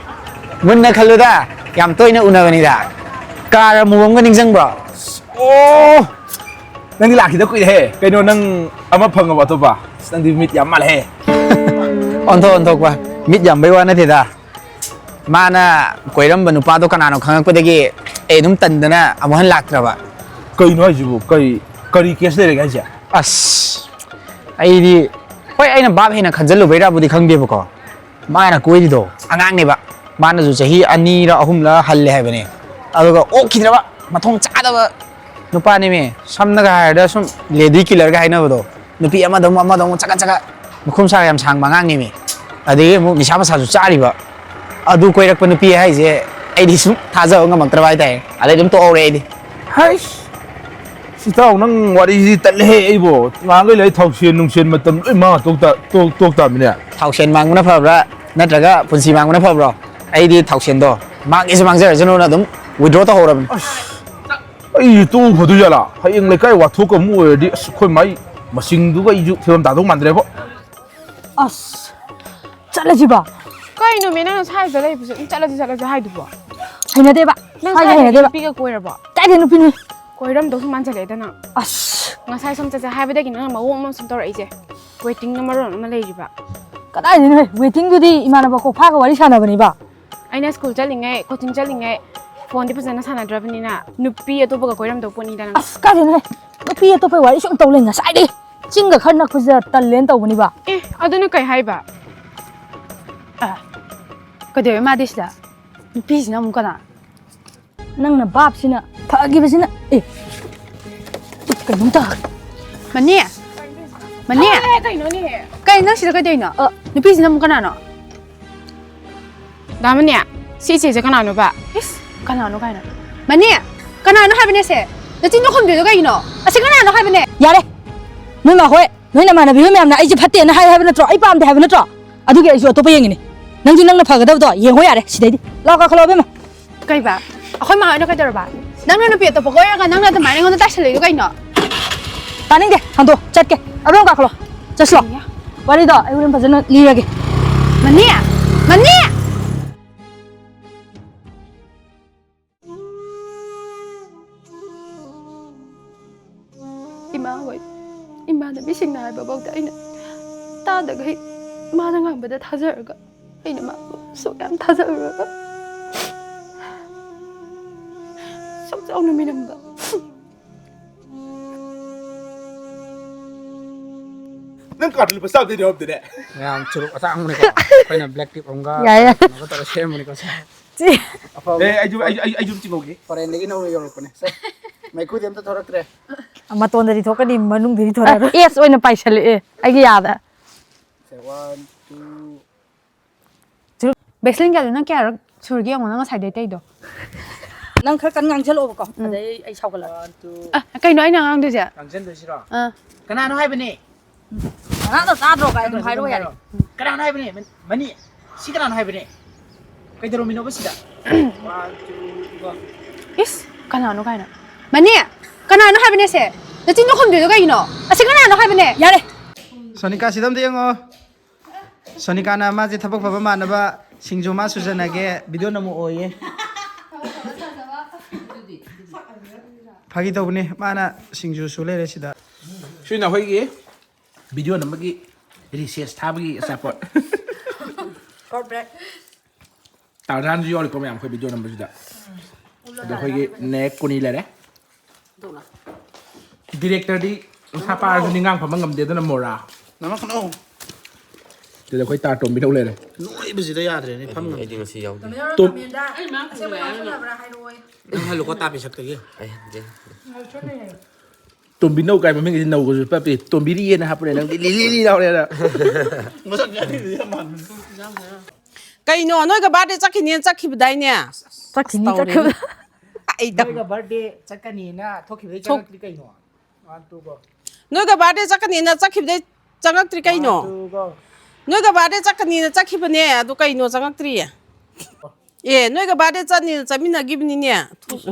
ꯃꯨꯟꯅ ꯈꯜꯂꯨꯗ, ꯌꯥꯝ ꯇꯣꯏꯅ ꯎꯅꯕꯅꯤꯗ꯫ ꯀꯥꯔ ꯑꯃꯨꯕ ꯑꯃꯒ ꯅꯤꯡꯁꯤꯡꯕ꯭ꯔꯣ? ꯑꯣ! ꯅꯪꯗꯤ ꯂꯥꯛꯈꯤꯗ ꯀꯨꯏꯔꯦꯍꯦ꯫ ꯀꯩꯅꯣ, ꯅꯪ ꯑꯃ ꯐꯪꯉꯕ ꯑꯇꯣꯞꯄ? ꯑꯁ, ꯅꯪꯗꯤ ꯃꯤꯠ ꯌꯥꯝ ꯃꯥꯜꯂꯦꯍꯦ꯫ ꯑꯣꯟꯊꯣꯛ ꯑꯣꯟꯊꯣꯛꯄ꯫ ꯃꯤꯠ ꯌꯥꯝꯕꯩ ꯋꯥ ꯅꯠꯇꯦꯗ꯫ ꯃꯥꯅ ꯀꯣꯏꯔꯝꯕ ꯅꯨꯄꯥꯗꯣ ꯀꯅꯥꯅꯣ ꯈꯪꯉꯛꯄꯗꯒꯤ ꯑꯩ ꯑꯗꯨꯝ ꯇꯟꯗꯅ ꯑꯃꯨꯛ ꯍꯟ ꯂꯥꯛꯇ꯭ꯔꯕ꯫ ꯀꯩꯅꯣ ꯍꯥꯏꯁꯤꯕꯨ? ꯀꯔꯤ, ꯀꯔꯤ ꯀꯦꯁ ꯂꯩꯔꯒꯦ ꯍꯥꯏꯁꯦ? ꯑꯁ, ꯑꯩꯗꯤ, ꯍꯣꯏ, ꯑꯩꯅ ꯚꯥꯞ ꯍꯦꯟꯅ ꯈꯟꯖꯜꯂꯨꯕꯩꯔꯥꯕꯨꯗꯤ ꯈꯪꯗꯦꯕꯀꯣ, ꯃꯥꯅ ꯀꯣꯏꯔꯤꯗꯣ ꯑꯉꯥꯡꯅꯦꯕ꯫ ꯃꯥꯅꯁꯨ ꯆꯍꯤ ꯑꯅꯤꯔ ꯑꯍꯨꯝꯂ ꯍꯜꯂꯦ ꯍꯥꯏꯕꯅꯦ꯫ ꯑꯗꯨꯒ ꯑꯣꯛꯈꯤꯗ꯭ꯔꯕ, ꯃꯊꯣꯡ ꯆꯥꯗꯕ ꯅꯨꯄꯥꯅꯦꯃꯤ꯫ ꯁꯝꯅꯒ ꯍꯥꯏꯔꯗ ꯁꯨꯝ ꯂꯦꯗꯤ ꯀꯤꯂꯔꯒ ꯍꯥꯏꯅꯕꯗꯣ, ꯅꯨꯄꯤ ꯑꯃꯗ ꯑꯃꯨꯛ, ꯑꯃꯗ ꯑꯃꯨꯛ ꯆꯒꯠ ꯆꯒꯠ, ꯃꯈꯨꯝ ꯁꯥꯒ ꯌꯥꯝ ꯁꯥꯡꯕ ꯑꯉꯥꯡꯅꯦꯃꯤ꯫ ꯑꯗꯒꯤ ꯑꯃꯨꯛ ꯅꯤꯁꯥ ꯄꯁꯥꯁꯨ ꯆꯥꯔꯤꯕ꯫ ꯑꯗꯨ ꯀꯣꯏꯔꯛꯄ ꯅꯨꯄꯤ ꯍꯥꯏꯁꯦ ꯑꯩꯗꯤ ꯁꯨꯝ ꯊꯥꯖꯕ ꯉꯝꯃꯛꯇ꯭ꯔꯕ ꯍꯥꯏꯇꯥꯔꯦ꯫ ꯑꯗꯩ ꯑꯗꯨꯝ ꯇꯣꯛꯍꯧꯔꯦ ꯑꯩꯗꯤ꯫ ꯍꯩꯁ! ꯏꯇꯥꯎ, ꯅꯪ ꯋꯥꯔꯤꯁꯤꯗꯤ ꯇꯠꯂꯦꯍꯦ ꯑꯩꯕꯣ꯫ ꯉꯍꯥꯟꯈꯩ ꯂꯩ ꯊꯥꯎꯁꯦꯟ ꯅꯨꯡꯁꯦꯟ ꯃꯇꯝ ꯂꯣꯏ ꯃꯥꯡꯉ ꯇꯣꯛ ꯇꯥ-, ꯇꯣꯛ-, ꯇꯣꯛ ꯇꯥꯕꯅꯤꯅꯦ꯫ ꯊꯥꯎꯁꯦꯟ ꯃꯥꯡꯕꯅ ꯐꯕ꯭ꯔꯥ ꯅꯠꯇ꯭ꯔꯒ ꯄꯨꯟꯁꯤ ꯃꯥꯡꯕꯅ ꯐꯕ꯭ꯔꯣ? ꯑꯩꯗꯤ ꯊꯥꯎꯁꯦꯟꯗꯣ ꯃꯥꯡꯒꯦꯁꯨ ꯃꯥꯡꯖꯔꯁꯅꯨꯅ ꯑꯗꯨꯝ withdraw ꯇꯧꯍꯧꯔꯕꯅꯤ꯫ ꯑꯁ, ꯑꯩꯁꯨ ꯇꯣꯛꯎ ꯐꯗꯣꯏ ꯖꯥꯠꯂꯥ? ꯍꯌꯦꯡ ꯂꯩꯀꯥꯏ ꯋꯥꯊꯣꯛ ꯑꯃꯨꯛ ꯑꯣꯏꯔꯗꯤ, ꯑꯁ, ꯑꯩꯈꯣꯏ ꯃꯥꯏ ꯃꯁꯤꯡꯗꯨꯒ ꯑꯩꯁꯨ ꯐꯤꯕꯝ ꯇꯥꯗꯧ ꯃꯥꯟꯗ꯭ꯔꯦꯕꯣ꯫ ꯑꯁ, ꯆꯠꯂꯁꯤꯕ? ꯀꯩꯅꯣꯃꯤ, ꯅꯪꯅ ꯁ꯭ꯋꯥꯏꯗ ꯂꯩꯕꯁꯦ ꯑꯗꯨꯝ ꯆꯠꯂꯁꯤ ꯆꯠꯂꯁꯤ ꯍꯥꯏꯗꯨꯕꯣ? ꯍꯩꯅꯗꯦꯕ꯫ ꯅꯪ ꯁ꯭ꯋꯥꯏꯗ ꯁ꯭ꯋꯥꯏꯗ ꯍꯩꯅꯗꯦꯕ꯫ ꯅꯨꯄꯤꯒ ꯀꯣꯏꯔꯕꯣ? ꯀꯥꯏꯗꯩ ꯅꯨꯄꯤꯅꯣ? ꯀꯣꯏꯔꯝꯗꯧꯁꯨ ꯃꯥꯟꯁꯤꯜꯂꯛꯑꯦꯗ ꯅꯪ꯫ ꯑꯁ꯫ ꯉꯁꯥꯏ ꯁꯣꯝ ꯆꯠꯁꯦ ꯍꯥꯏꯕꯗꯒꯤ ꯅꯪꯅ ꯃꯑꯣꯡ ꯑꯃ ꯁꯨꯝ ꯇꯧꯔꯛꯏꯁꯦ꯫ ꯋꯦꯇꯤꯡꯅ ꯃꯔꯣꯟ ꯑꯃ ꯂꯩꯔꯤꯕ꯫ ꯀꯗꯥꯏꯗꯩꯅꯣꯍꯦ? ꯋꯦꯇꯤꯡꯗꯨꯗꯤ ꯏꯃꯥꯟꯅꯕ ꯀꯣꯐꯥꯒ ꯋꯥꯔꯤ ꯁꯥꯟꯅꯕꯅꯤꯕ꯫ ꯑꯩꯅ ꯁ꯭ꯀꯨꯜ ꯆꯠꯂꯤꯉꯩ, ꯀꯣꯆꯤꯡ ꯆꯠꯂꯤꯉꯩ, ꯐꯣꯟꯗꯤ ꯐꯖꯅ ꯁꯥꯟꯅꯗ꯭ꯔꯕꯅꯤꯅ ꯅꯨꯄꯤ ꯑꯇꯣꯞꯄꯒ ꯀꯣꯏꯔꯝꯗꯧ ꯄꯣꯠꯅꯤꯗ ꯅꯪ꯫ ꯑꯁ, ꯀꯥꯏꯗꯩꯅꯣꯍꯦ? ꯅꯨꯄꯤ ꯑꯇꯣꯞꯄꯩ ꯋꯥꯔꯤ ꯁꯨꯝ ꯇꯧ ꯂꯩ꯫ ꯉꯁꯥꯏꯗꯩ ꯆꯤꯡꯒ ꯈꯔ ꯅꯛꯄꯁꯤꯗ ꯇꯜꯂꯦꯅ ꯇꯧꯕꯅꯤꯕ꯫ ꯑꯦ, ꯑꯗꯨꯅ ꯀꯩ ꯍꯥꯏꯕ? ꯑ, ꯀꯩꯗꯧꯋꯦ ꯃꯥꯗꯤ ꯁꯤꯗ? ꯅꯨꯄꯤꯁꯤꯅ ꯑꯃꯨꯛ ꯀꯅꯥ? ꯅꯪꯅ ꯚꯥꯞꯁꯤꯅ ꯐꯈꯤꯕꯁꯤꯅ꯫ ꯑꯦ, ꯀꯩꯅꯣꯝ ꯇꯧꯔꯦ꯫ ꯃꯅꯤ? ꯃꯅꯤ? ꯑꯦ, ꯀꯩꯅꯣꯅꯦ? ꯀꯩ, ꯅꯪ ꯁꯤꯗ ꯀꯩꯗꯧꯔꯤꯅꯣ? ꯑ, ꯅꯨꯄꯤꯁꯤꯅ ꯑꯃꯨꯛ ꯀꯅꯥꯅꯣ? ꯗꯥ ꯃꯅꯤ, ꯁꯤ ꯏꯆꯦꯁꯦ ꯀꯅꯥꯅꯣꯕ? ꯏꯁ, ꯀꯅꯥꯅꯣ ꯀꯥꯏꯅ꯫ ꯃꯅꯤ, ꯀꯅꯥꯅꯣ ꯍꯥꯏꯕꯅꯦ ꯁꯦ? ꯅꯆꯤꯟꯗꯣ ꯈꯨꯝꯗ꯭ꯔꯤꯗꯣ ꯀꯩꯒꯤꯅꯣ? ꯑꯁꯤ ꯀꯅꯥꯅꯣ ꯍꯥꯏꯕꯅꯦ? ꯌꯥꯔꯦ! ꯅꯣꯏ ꯃꯥ ꯍꯣꯏ, ꯅꯣꯏ ꯅꯃꯥꯟꯅꯕꯤ ꯍꯣꯏ ꯃꯌꯥꯝꯅ ꯑꯩꯁꯦ ꯐꯠꯇꯦꯅ ꯍꯥꯏ ꯍꯥꯏꯕ ꯅꯠꯇ꯭ꯔꯣ? ꯑꯩ ꯄꯥꯝꯗꯦ ꯍꯥꯏꯕ ꯅꯠꯇ꯭ꯔꯣ? ꯑꯗꯨꯒꯤ ꯑꯩꯁꯨ ꯑꯇꯣꯞꯄ ꯌꯦꯡꯉꯤꯅꯦ꯫ ꯅꯪꯁꯨ ꯅꯪꯅ ꯐꯒꯗꯕꯗꯣ ꯌꯦꯡꯉꯣ ꯌꯥꯔꯦ ꯁꯤꯗꯩꯗꯤ꯫ ꯂꯥꯛꯑꯣ ꯀꯥꯈꯠꯂꯣ ꯑꯕꯦꯝꯃ꯫ ꯀꯩꯕ? ꯑꯩꯈꯣꯏ ꯃꯥ ꯍꯣꯏꯅ ꯀꯩꯗꯧꯔꯕ? ꯅꯪꯅ ꯅꯨꯄꯤ ꯑꯇꯣꯞꯄ ꯀꯣꯏꯔꯒ ꯅꯪꯅ ꯑꯗꯨꯃꯥꯏꯅ ꯑꯩꯉꯣꯟꯗ ꯇꯥꯏꯁꯜꯂꯛꯏꯗꯣ ꯀꯩꯅꯣ? ꯇꯥꯅꯤꯡꯗꯦ, ꯍꯟꯗꯣ, ꯆꯠꯀꯦ꯫ ꯑꯕꯦꯝꯃ ꯀꯥꯈꯠꯂꯣ꯫ ꯆꯠꯁꯤꯂꯣ꯫ ꯀꯩꯅꯣ? ꯋꯥꯔꯤꯗꯣ ꯑꯩ ꯍꯣꯔꯦꯟ ꯐꯖꯅ ꯂꯤꯔꯒꯦ꯫ ꯃꯅꯤ! ꯃꯅꯤ! ꯏꯃꯥ ꯍꯣꯏ, ꯏꯃꯥꯟꯅꯕꯤꯁꯤꯡꯅ ꯍꯥꯏꯕꯐꯥꯎꯗ ꯑꯩꯅ ꯇꯥꯗꯈꯩ ꯃꯥꯅ ꯉꯥꯡꯕꯗ ꯊꯥꯖꯔꯒ ꯑꯩꯅ ꯃꯥꯕꯨ ꯁꯨꯛ ꯌꯥꯝ ꯊꯥꯖꯔꯨꯔꯒ ꯁꯨꯛ ꯆꯥꯎꯅ ꯃꯤꯅꯝꯕ꯫ ꯅꯪ ꯀꯥꯔꯗ ꯂꯨꯄꯥ ꯆꯥꯝꯃꯗꯩꯗꯤ ꯍꯧꯔꯝꯗꯦꯅꯦ꯫ ꯃꯌꯥꯝ ꯆꯨꯔꯨꯞ ꯑꯇꯥꯡꯕꯅꯤꯀꯣ꯫ ꯑꯩꯈꯣꯏꯅ black tip ꯑꯃꯒ ꯌꯥꯏ, ꯌꯥꯏ꯫ ꯀꯩꯅꯣꯒ ꯇꯧꯔꯒ ꯁꯦꯝꯕꯅꯤꯀꯣ ꯁꯦ꯫ ꯆꯦ꯫ ꯑꯐꯕ꯫ ꯑꯦ, ꯑꯩꯁꯨ, ꯑꯩ, ꯑꯩ, ꯑꯩꯁꯨ ꯑꯝ ꯆꯤꯡꯍꯧꯒꯦ꯫ Foreignꯗꯒꯤ ꯅꯧꯅ ꯌꯧꯔꯛꯄꯅꯦ꯫ ꯁꯦ꯫ ꯃꯩꯈꯨꯗꯤ ꯑꯝꯇ ꯊꯣꯔꯛꯇ꯭ꯔꯦ꯫ ꯃꯇꯣꯟꯗꯗꯤ ꯊꯣꯛꯀꯅꯤ, ꯃꯅꯨꯡꯗꯗꯤ ꯊꯣꯔꯛꯑꯔꯣꯏ꯫ ꯑꯦꯁ ꯑꯣꯏꯅ ꯄꯥꯏꯁꯜꯂꯛꯑꯦ ꯑꯩꯒꯤ ꯌꯥꯗ꯫ ꯁꯦ, one, two꯫ ꯕꯦꯁꯂꯤꯟ ꯀꯌꯥꯗꯣ ꯅꯪ ꯀꯌꯥꯔꯛ ꯁꯨꯔꯒꯦ ꯌꯦꯡꯉꯣ, ꯅꯪ ꯉꯁꯥꯏꯗꯩ ꯇꯩꯗꯣ꯫ ꯅꯪ ꯈꯔ ꯀꯟꯅ ꯉꯥꯡꯁꯜꯂꯛꯑꯣꯕꯀꯣ, ꯎꯝ꯫ ꯑꯗꯩ ꯑꯩ ꯁꯥꯎꯒꯠꯂꯛꯑꯒꯦ꯫ One, two꯫ ꯑ, ꯀꯩꯅꯣ ꯑꯩꯅ ꯉꯥꯡꯗꯣꯏꯁꯦ? ꯉꯥꯡꯁꯟꯗꯣꯏꯁꯤꯔꯣ? ꯑꯥ꯫ ꯀꯅꯥꯅꯣ ꯍꯥꯏꯕꯅꯦ? ꯑꯉꯥꯡꯗꯣ ꯇꯥꯗ꯭ꯔꯣ ꯀꯥꯏ ꯑꯗꯨꯝ ꯍꯥꯏꯔꯛꯑꯣ ꯌꯥꯔꯦ꯫ ꯀꯅꯥꯅꯣ ꯍꯥꯏꯕꯅꯦ? ꯃꯅꯤ, ꯁꯤ ꯀꯅꯥꯅꯣ ꯍꯥꯏꯕꯅꯦ? ꯀꯩꯗꯧꯔꯝꯃꯤꯅꯣꯕ ꯁꯤꯗ? One, two, go꯫ ꯏꯁ, ꯀꯅꯥꯅꯣ ꯀꯥꯏꯅ꯫ ꯃꯅꯤ, ꯀꯅꯥꯅꯣ ꯍꯥꯏꯕꯅꯦ ꯁꯦ? ꯅꯆꯤꯟꯗꯣ ꯈꯨꯝꯗ꯭ꯔꯤꯗꯣ ꯀꯩꯒꯤꯅꯣ? ꯑꯁꯤ ꯀꯅꯥꯅꯣ ꯍꯥꯏꯕꯅꯦ? ꯌꯥꯔꯦ꯫ ꯁꯣꯅꯤꯀꯥ, ꯁꯤꯗ ꯑꯝꯇ ꯌꯦꯡꯉꯣ꯫ ꯁꯣꯅꯤꯀꯥꯅ ꯃꯥꯁꯦ ꯊꯕꯛ ꯐꯕ ꯃꯥꯟꯅꯕ ꯁꯤꯡꯖꯨ ꯃꯥ ꯁꯨꯖꯟꯅꯒꯦ, video ꯅꯝꯃꯛꯑꯣꯌꯦ꯫ ꯐꯥꯒꯤ ꯇꯧꯕꯅꯦ, ꯃꯥꯅ ꯁꯤꯡꯖꯨ ꯁꯨ ꯂꯩꯔꯦ ꯁꯤꯗ꯫ ꯁꯤꯅ ꯑꯩꯈꯣꯏꯒꯤ video ꯅꯝꯕꯒꯤ recess ꯊꯥꯕꯒꯤ ꯑꯆꯥꯄꯣꯠ꯫ Short break꯫ ꯇꯥꯔꯖꯥꯟꯁꯨ ꯌꯥꯎꯔꯤꯀꯣ ꯃꯌꯥꯝ ꯑꯩꯈꯣꯏ video ꯅꯝꯕꯁꯤꯗ꯫ ꯑꯗꯣ ꯑꯩꯈꯣꯏꯒꯤ ꯅꯦꯛ ꯀꯨꯅꯤ ꯂꯩꯔꯦ꯫ ꯗꯤꯔꯦꯛꯇꯔꯗꯤ ꯃꯁꯥ ꯄꯥꯔꯁꯨ ꯅꯤꯡꯉꯥꯡ ꯐꯝꯕ ꯉꯝꯗꯦ, ꯑꯗꯨꯅ ꯃꯣꯔꯥ꯫ ꯅꯃꯛ ꯈꯠꯅꯧ꯫ ꯑꯗꯨꯗ ꯑꯩꯈꯣꯏ ꯇꯥꯔ ꯇꯣꯝꯕꯤꯗꯧ ꯂꯩꯔꯦ꯫ ꯅꯣꯏꯕꯁꯤꯗ ꯌꯥꯗ꯭ꯔꯦꯅꯦ, ꯐꯝ ꯉꯝꯗꯦ꯫ ꯑꯩꯗꯤ ꯉꯁꯤ ꯌꯥꯎꯗꯦ꯫ ꯇꯣꯝ- ꯅꯪ ꯍꯜꯂꯨꯀꯣ, ꯇꯥ ꯄꯤꯁꯛꯇꯒꯤ꯫ ꯑꯩ ꯍꯟꯖꯩ꯫ ꯇꯣꯝꯕꯤ ꯅꯧ ꯀꯥꯏ ꯃꯃꯤꯡꯁꯤ ꯅꯧꯒꯁꯨ ꯄꯠꯄꯤ꯫ ꯇꯣꯝꯕꯤꯔꯤꯑꯦꯅ ꯍꯥꯞꯄꯅꯦ, ꯅꯪꯗꯤ ꯂꯤꯂꯤ ꯂꯤ ꯂꯥꯎꯔꯦꯅ꯫ ꯃꯁꯛ ꯌꯥꯗꯦ, ꯌꯥꯝ ꯃꯥꯟꯕꯅꯦ꯫ ꯀꯩꯅꯣ, ꯅꯣꯏꯒ ꯕꯥꯔꯗꯦ ꯆꯠꯈꯤꯅꯦꯅ ꯆꯠꯈꯤꯕꯗꯥꯏꯅꯦ? ꯆꯠꯈꯤꯅꯤ, ꯑꯁ, ꯇꯧꯔꯦ꯫ ꯆꯠꯈꯤꯕ꯫ ꯑꯩ ꯇꯧ- ꯅꯣꯏꯒ ꯕꯥꯔꯗꯦ ꯆꯠꯀꯅꯤꯅ ꯊꯣꯛꯈꯤꯕꯗꯩ ꯊꯣꯛ- ꯆꯪꯉꯛꯇ꯭ꯔꯤ ꯀꯩꯅꯣ? One, two, go. ꯅꯣꯏꯒ ꯕꯥꯔꯗꯦ ꯆꯠꯀꯅꯤꯅ ꯆꯠꯈꯤꯕꯗꯩ ꯆꯪꯉꯛꯇ꯭ꯔꯤ ꯀꯩꯅꯣ? One, two, go. ꯅꯣꯏꯒ ꯕꯥꯔꯗꯦ ꯆꯠꯀꯅꯤꯅ ꯆꯠꯈꯤꯕꯅꯦ, ꯑꯗꯨ ꯀꯩꯅꯣ ꯆꯪꯉꯛꯇ꯭ꯔꯤꯌꯦ? ꯑꯦ, ꯅꯣꯏꯒ ꯕꯥꯔꯗꯦ ꯆꯠꯅꯤꯅ ꯆꯠꯃꯤꯟꯅꯈꯤꯕꯅꯤꯅꯦ꯫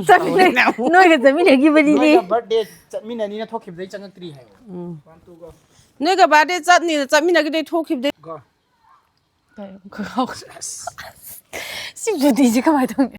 ꯆꯠꯃꯤꯟꯅ-, ꯅꯣꯏꯒ ꯆꯠꯃꯤꯟꯅꯈꯤꯕꯅꯤꯅꯦ꯫ ꯅꯣꯏꯒ ꯕꯥꯔꯗꯦ ꯆꯠꯃꯤꯟꯅꯅꯤꯅ ꯊꯣꯛꯈꯤꯕꯗꯩ ꯆꯪꯉꯛꯇ꯭ꯔꯤ ꯍꯥꯏꯌꯣ꯫ ꯎꯝ꯫ One, two, go. ꯅꯣꯏꯒ ꯕꯥꯔꯗꯦ ꯆꯠꯅꯤꯅ ꯆꯠꯃꯤꯟꯅꯈꯤꯕꯗꯩ ꯊꯣꯛꯈꯤꯕꯗꯩ꯫ ꯒꯣ꯫ ꯁꯤ ꯕꯨꯙꯤꯁꯦ ꯀꯃꯥꯏꯅ ꯇꯧꯅꯤ?